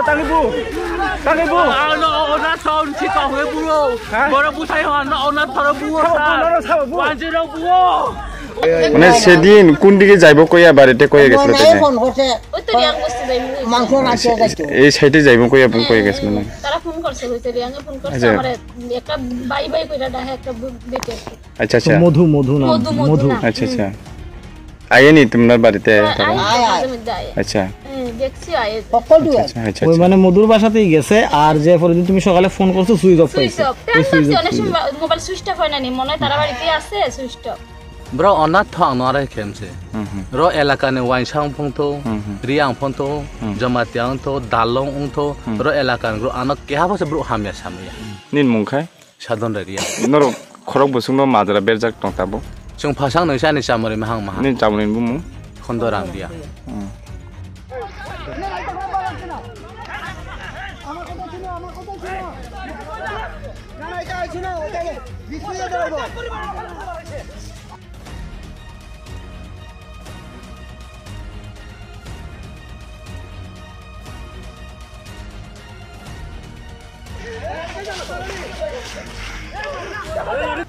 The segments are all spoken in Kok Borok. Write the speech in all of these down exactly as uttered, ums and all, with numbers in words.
Tangwi bu. Tangwi bu. Ano ona son si kong he buo. Ha? Boro busai ho ano ona thoro buo. Sabo buo, sa. Noro sabo buo. Wanjiro buo. Mane sedin kun dike jaibo koya barite koya gesilo tene. Phone korse. Oi to Riang bosti jaibo. Mangso rasia jaito. Ei side e jaibo koya bung koya gesilo na. Tara phone korse, oi to Riang phone korse, আচ্ছা। Amare ekta bai bai koira dahe ekta bete. আচ্ছা, আচ্ছা। মধু, মধু নাম, মধু, মধু মধু। নাম। আচ্ছা, আচ্ছা। আয়েনি তোমার বাড়িতে তারা? আয়, আয়, আয়। মাঝে মধ্যে আয়। আচ্ছা। হ্যাঁ, দেখছি আয়। সকল দুই। আচ্ছা, আচ্ছা, ওই আচ্ছা। মানে মধুর বাসাতেই গেছে, আর যে পরের দিন তুমি সকালে ফোন করছো, সুইচ অফ সুইচ পাইছে। অফ। ওই তাহলে সুইচ তো অফ অনেক ছিল। সময় মোবাইল সুইচ অফ হয় না নি, মনে হয় তারা বাড়িতে আছে switch off. Bro, onna thong no are khemse. Hmm, hmm. Ro elaka ni wainsa wng phung tho, Hmm, hmm. Riang phung tho, Hmm. Jamatia wng tho, Dalong wng tho, Hmm. Ro elaka ni bro ano keha pho se bro hamya samya. Nin mung khai? Sadon Rai Riang. Norok khorok bosong no majra berjak tong tabo. Chwng phasang nungsa ni chamari mahang maha. Nin chamari bumung? Khondo Ram Riang. Hmm.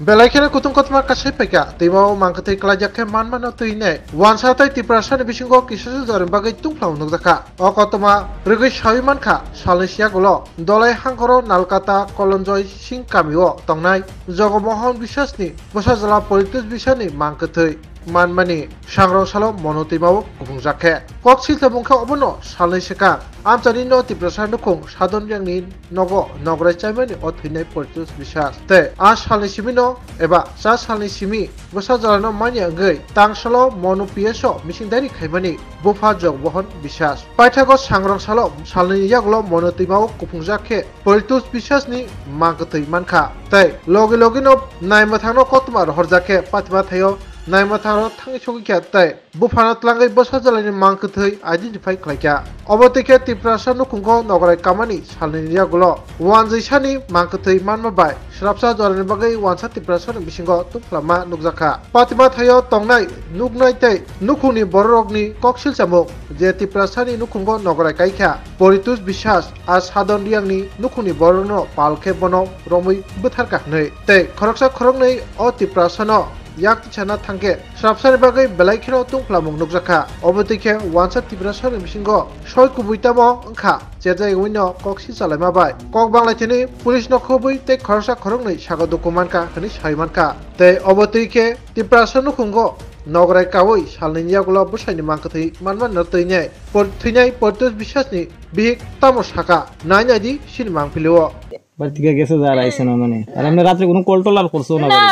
Belai kheno kutung kotorma kasai paikha, twima o mangkwthwi klaijak khe manmano twi nei. Wansa tei Tiprasani bisingo kisa se jorani bagwi tungphla nukjakha. O kotorma rwgwi sawi mankha, salni siyagulo Dolai hangkoro Nalkata Kolonjoy Singh kamio tongnai Jogomohon Biswasni bwsajwla Poritos Biswasni mangkwthwi manmani sangrong salo mono twimao kuphungjak khe. Kok silsa bung khe obono salnwi swkang amchaini no Tiprasa nukhung Sadon Riangni nogo nograi chaimani o thwinai Poritos Biswas tei a salni simi no eba cha salni simi bwsajwlano manya wngwi tangsalo mono P S o mising dairi khaimani bupha Jogbohon Biswas. Paithago sangrong salo salnwini yagulo mono twimao kuphungjak khe Poritos Biswasni mangkwthwi mankha. Tei logi logino naimwthangno koktwma rohorjak khe patima thaio naimwthangno thangwi sogwi kha tei buphano tlangwi bwsajwlaini mangkwthwi identify khlaikha. Obo twi khe Tiprasa nukhungo nograi kamani salnwini yagulo wanjwi sani mangkwthwi manma bai swrapsa jorani bagwi wansa Tiprasani bisingo tungphla ma nukjakha. Patima thaio tongnai nuknai tei nukhungni bororokni kok silchamung je Tiprasani nukhungo nograi kaikha Poritos Biswas a Sadon Riangni nukhungni bororokno pal khe bono romwi bwtharkha hwnwi. Tei khoroksa khoroknwi o Tiprasano yak tisana thangkhe swrapsani bagwi belai kheno tungphlamung nukjakha. Obo twi khe wansa Tiprasani bisingo soi kubui tamo wngkha cherjagwino kok sichalaima bai. Kok banglaithini police no khobwi tei khoroksa khoroknwi sago duku mankha hwnwi sai mankha. Tei obo twi khe Tiprasa nukhungo nograi kaui salnwini yagulo bwsaini mangkwthwi manmano twi nei por-, thwinai Poritos Biswasni bihik tamo sakha, nai nai di sini mangpili o. বাড়ি থেকে গেছে যারা আইছে না মানে। আর আপনি রাত্রে কোনো কল টল আর করছো না না, বাড়ি?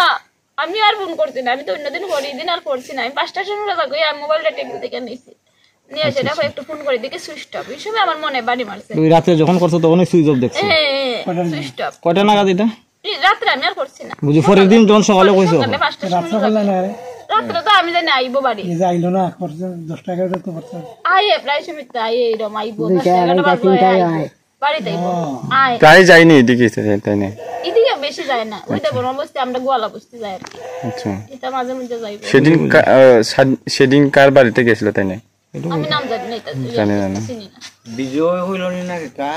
আমি আর ফোন করছি না, আমি তো অন্যদিন করি, এদিন আর করছি না। আমি পাঁচটার সময় রাখো, আমি মোবাইলটা টেবিল থেকে নিয়েছি। নিয়ে আচ্ছা, সেটা আচ্ছা। একটু ফোন করে দেখি সুইচ অফ। এই সময় আমার মনে বাড়ি মারছে। ওই রাত্রে যখন করছো তখনই সুইচ অফ দেখছো? হ্যাঁ, হ্যাঁ, হ্যাঁ, কয়টা সুইচ অফ। কয়টা নাগাদ এটা? এই রাত্রে আমি আর করছি না। বুঝি, পরের দিন যখন সকালে কইছো? সকালে পাঁচটার সময় রাত্রে করলে না রে। রাত্রে তো আমি জানি আইবো বাড়ি। এই যে আইলো না, করছে দশটা এগারোটা তো করছে। আইয়ে, প্রায় সময় তো আইয়ে, এরকম আইবো, দুইটা, দশটা এগারোটা আড়াইটা, বাজে তিনটায় আয়। আয়। বাড়িতে আইবো। ও। আয়। প্রায় যায়নি এদিকে, তাই, তাই না? এদিকে বেশি যায় না। ওই তো আচ্ছা। বড় বস্তি, আমরা গোয়ালা বস্তি যাই আর কি। আচ্ছা। এটা মাঝে মধ্যে যাইবো। সেদিন কা-, আহ, সাদ-, সেদিন কার বাড়িতে গেছিল তাই না? আমি নাম জানি না, এটা জানি না, না। চিনি না। বিজয় হইল নি না কাকা?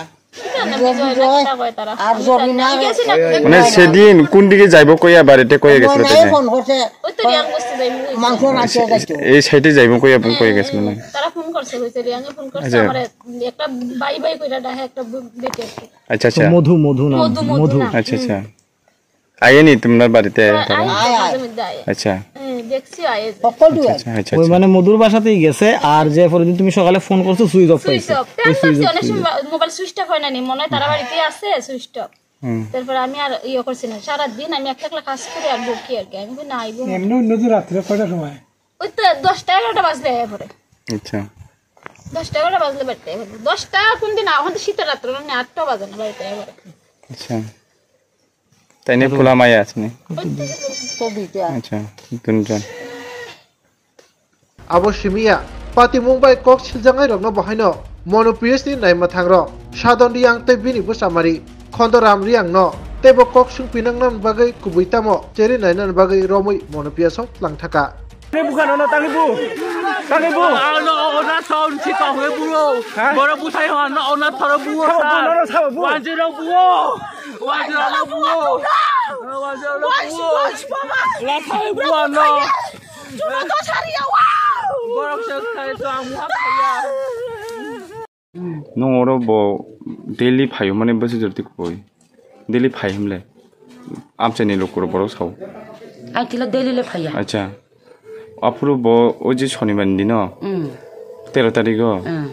এটা না, বিজয়, বিজয় না, বিজয়। কিতা কয় তারা? আর আমি জানি না। জরিনা আমি গেছি না, ওই, ওই, মানে ওই। সেদিন কোন দিকে যাইবো কইয়া বাড়িতে কইয়া গেছিল মনে তাই না? ফোন করছে। ওই তো রিয়াং বস্তি যাইবো, ওই তো। মাংস রাখতে যাইতো। এই সাইডে যাইবো কইয়া ফোন কইয়া গেছিল না? তারা ফোন করছে, ওই তো রিয়াং এ ফোন করছে, আচ্ছা। আমারে একটা বাই বাই কইরা ডাহে একটা ব-, বেটি আর কি। আচ্ছা, আচ্ছা। মধু, মধু নাম। মধু, মধু মধু। নাম। আচ্ছা, আচ্ছা। হুম। আয়েনি তোমার বাড়িতে হ্যাঁ, তারা? আয়, আয়, আয়। মাঝে মধ্যে আয়। আচ্ছা। হ্যাঁ, দেখছি আয়। সকল দুই আচ্ছা, আয়। আচ্ছা, আচ্ছা, ওই আচ্ছা। মানে মধুর বাসাতেই গেছে, আর যে পরের দিন তুমি সকালে ফোন করছো, সুইচ অফ সুইচ পাইছো। অফ। ওই তাহলে সুইচ তো অফ অনেক ছিল। সময় মোবাইল সুইচ অফ হয় না নি, মনে হয় তারা বাড়িতে আছে, সুইচ অফ। হুম। তারপরে আমি আর ইয়ে করছি না, সারা দিন আমি একলা একলা কাজ করি আর বকি আর কি। আমি বলি, "না, আইবো না।" এমনি অন্য দিন রাত্রে কয়টার সময়? ওই তো দশটা এগারোটা বাজলে আয় পরে। আচ্ছা। দশটা এগারোটা বাজলে বাড়িতে আয় পরে। দশটা কোন দিন, এখন তো শীতের রাত্রে, মানে আটটা বাজে না বাড়িতে আয় পরে। আচ্ছা। Taini pula maya asini. Acha, dunjon. Abo simiya, patimung bai kok siljangai rokno bahaino Mono P S ni naima thangrok, Sadon Riang tei bini bwsamari, Khondoram Riang no, teibo kok sung pinang nan bagwi kubui tamo cheri nai nan bagwi romwi Mono P S o tlang thaka. Tangwi bu khano, no, tangwi bu. Tangwi bu. Ano ona son si tong he bu. Ha? Boro bu sai ho, ano ona thoro bu. Sabo bu, sir. No, no, sabo bu. Wanjiro bu. Wanjiro bu. Wanjiro bu. La thai bu ano. Borok se khai to ang muha khaya. Nung oro bo daily phaio mani bwswk jora twi kubui? Daily phai hwnle? Amchaini lukurok borok sao. Ai tila daily le phaiya. Acha. Aphuru bo o je Shonibar ni dino? Mm. Tero tarigo? Mm.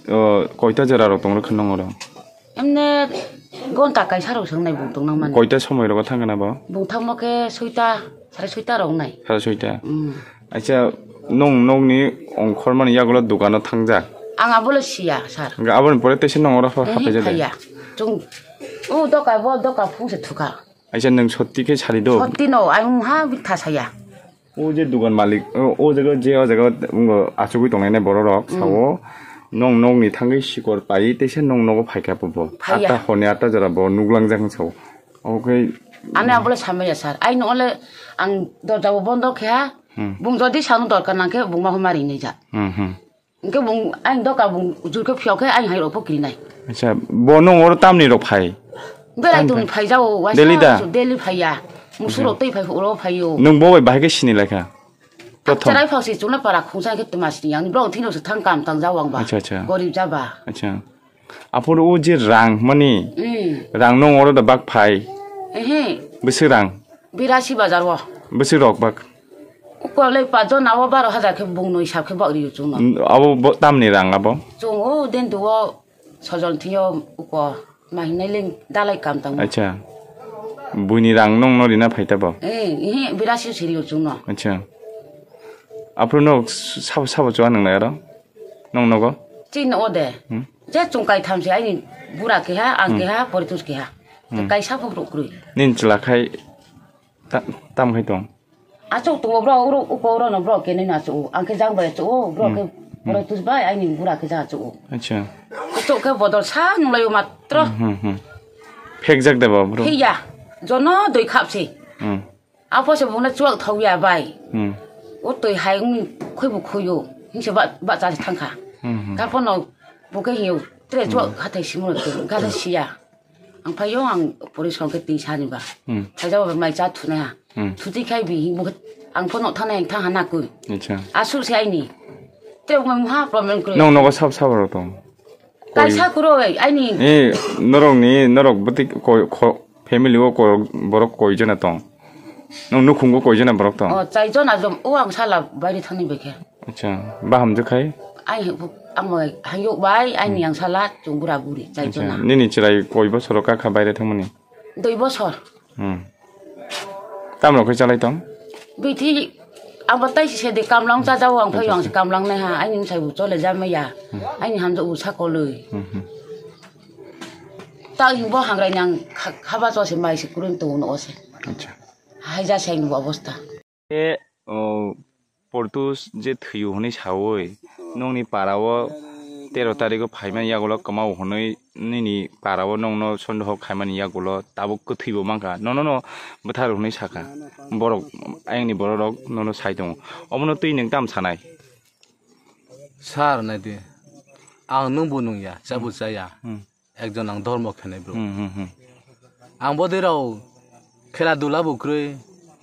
O, koita jora rok tong rwkha nung oro? Emne gonta kaisa rok swngnai bung tong nang mani. Koita somoi rogo thangkha na bo? Bung thangmo khe soita, sare soita rok nai. Sare soita? Mm. Acha, nung nokni ongkhormani yagulo dukano thangjak? Ang abole siya, sir. Hingke aboni pore teisa nung oro ha-, Ehe, hapai jade? Phaiya. Chung, o doka, bo doka phung se thukha. Acha, nung sotti khe sari do? Sotti no, ang ha bitha saya. O je dugan malik, o, o jaga je, o jaga, um, achugwi tongnai borok rok, Mm. sao, nung nokni thangwi sikor pai, teisa nung nogo phaikha bo. Phaiya. Atta hone atta jora bo nuklangjak sao. Okay. Ani abole samaya, sir. Ai no ole ang dorja bo bondo khe ha. Hmm. Bung jodi sanu dorkar nang khe bung ma huma rinai ja. Hmm, hmm. Hingke bung ang doka bung jur khe phiyok khe ang hai rok pho kirinai. Acha, bo nung oro tamni rok phai? Berai Tamni tun phai? Phai jao, waisa Delhi da? Su Delhi phaiya. Musu Acha. Rok tei phai oro phaio. Nung bo bai bahai khe sini laikha? Prothom. Cherai phao si chuna para khungsa khe tuma sini ang bro thino se thang kam tang jao ang ba. Acha, acha. Gorib jaba. Acha. Aphuru o je rang mani, Mm. rang nung oro da bak phai? Ehe. Bwswk rang? Birasi bazar o. Bwswk rok bak? Uko le pajon abo baro hajar khe bung noi sab khe bak riyo chwngno. N-, abo bo tamni rang abo? Chwng o den duo sojol thiyo uko mahinai leng dalai kam tangmo. Acha. Buini rang nung no rina phai ta bo? Eh, ehe, birasi si riyo chwngno. Acha. Aphuru no sabo sabo chwa nung nai aro? Nung nogo? Chin o de. Hmm? Je chwng kai tham se aini bura keha, ang Hmm. keha, Poritus keha. Hmm. Kaisa phok ruk krwi. Nin chwla khai ta-, tam khai tong? Achuk tongo bro, uro, uko uro no bro, kene no achuk. Ang khe jang bai achuk, bro Hmm. khe Hmm. Poritus bai, aini bura khe jang achuk. Acha. Achuk khe bodol sa nung lai matro. Hmm, hmm, hmm. Phek jak de ba bro? Phiya, jono doi khap se. Hmm. Apo se bungna chuak thok ya bai. Hmm. O twi hai wng khoi bu khoyo. Hingse ba, ba cha thangkha. Hmm, hmm. Ka pono bo khe hiyo. Tre chuak Hmm. hathai simo to. Ga da siya. Ang phayo ang pori song khe tin sani ba. Hmm. Hai jabo mai cha thuna. Hmm. Thuti khai bi hing bo khe ang pono thana yang thang hana kui. Acha. Asu se aini. Te mo ha problem kre. Nong nogo sab sab ro tong. Kaisa kuro bai, aini. Eh, norok ni, norok bwtwi koi, kho-, family o koi, borok koi jona tong? Nong nukhungo koi jona borok tong? Oh, chai jona jom, o ang sala baire thani bekhe. Acha, baham je khai? Ai, amo hayok bai, aini Hmm. ang sala, chung bura buri, chai Acha, jona. Nini chwrai koi bosor o kakha baire thangmani? Dui bosor. Hmm. Tamrok khe chalai tong? Bithi, ang bo tai se de kamlang cha jao, ang phai ang se kamlang nai ha, aini sai bu chole ja maya. Hmm. Aini hamjak bu sakoloi. Hmm, hmm. Ta hing bo hangrai nang kha-, khaba cho se mai se kurun to no se. Acha. Hai ja sai ni bo obostha. E, o, Portus je thwiyo hwnwi sawi, nokni para-o tero tarikgo phaimani yagulo kwmao hwnwi nini para-o nokno sondoho khaimani yagulo tabuk kwthwibo mankha, nono no bwthar hwnwi sakha. Borok, ayangni bororok nono sai tongo. Omono twi nwng tam sanai? Sir, naidi, ang nwngbo nungya, chabo Hmm. chaya. Hmm. Ekjon ang dhormo khenai bro. Hmm, hmm, hmm. Ang bodei rao khela dula bo kwrwi,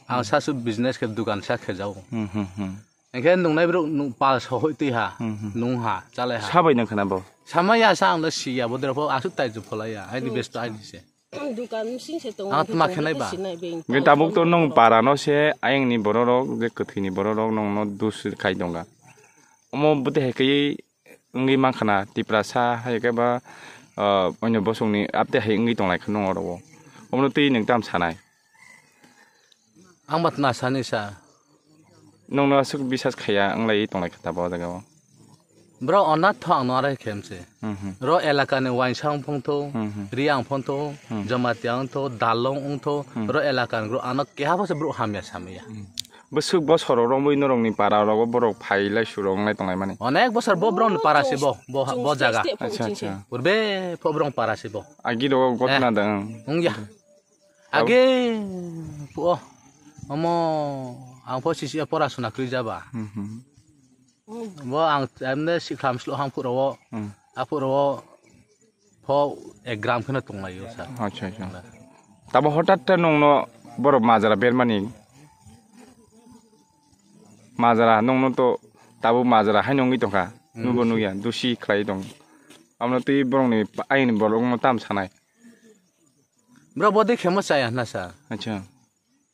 ang Hmm. sasu business khe dukan sa khe jao. Hmm, hmm, hmm. Engkhe nungnai bro nung pal sohoi twi ha, Hmm, hmm. Nung ha, chalai ha. Sabai nang khana bo? Samaya sa ang le siya bodei rao pho asuk tai ju pholai ya, aini Hmm. Besto aini se. Dukan sing se tong Ang tma khenai ba? Sinai beng Ge tong tabuk to tong nung tong. Para no se ayang ni bororok, je kwthwi ni bororok nung no dus khai dongga. Omo bwtwi hai khe wngwi mankha na, Tiprasa hai khe ba, ah, onyo bosongni apte hai wngwi tonglaikha nung oro o. Omono twi nwng tam sanai? Ang ba tma sani sa. Nungno aswk bisas khaiya wnglaui tonglaikha tabuk o jaga o? Bro, onath ang no arai khe mse. Hmm, hmm. Ro elaka ni wainsa wng phongtho, Hmm, hmm. Riya wng phongtho, Hmm. Jamatia wng tho, Dalong wng tho, Hmm. Ro elaka ni bro ano keha pho se bro hamya samya. Hmm. Bwswk bosor rok romwi norokni para rogo borok phai lai su rok wnglai tonglaimani. Onek bosor bo borokni para se bo, bo, bo jaga. Acha, acha. Purbe pho borok para se bo. Agi rogo gotna Eh. Da, ang. Wngya. Abo- Age phuo. Omo. Ang pho sisi pora suna kwrwi jaba. Hmm, hmm. Bo ang emne siklam slo hang phuro. Hmm. Aphuro pho ek gram kheno tonglaio sa. Acha, acha. Tabo hotat ta nongno borok majra bermani. Majra nongno to tabo majra hai nongwi tongkha. Hmm. Nubo nugya, dusi khlai tong. Amno twi borokni pa-, ayni borokno tam sanai. Bro, bodi khemo chaya hna sa. Acha.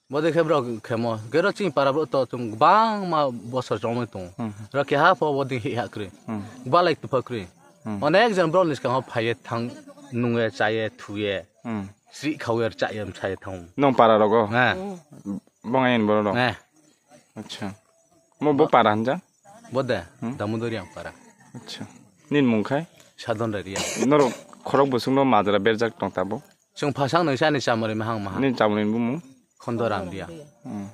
Bodi khe bro khemo. Gero chini para bro to tum bangma bosor chomwi tong. Hmm. Ro keha pho bodi hi ha kri. Hmm. Balai tu pho kri. Hmm. Onek jon bro ni skang phaye thang nunge chaye thuye. Hmm. Sri khawer chaye mchaye thang. Nong para rogo? Ha. Bong ayen boro rok? Ha. Acha. Mo bo para hanja? Bode, hmm? Damodoriang para. Acha. Nin mung khai? Sadon Reria. Norok khorok bosongno majra berjak tong tabo? Chwng phasang nungsa ni chamari mahang maha. Nin chamari bumung? Khondoram Ria. Hmm.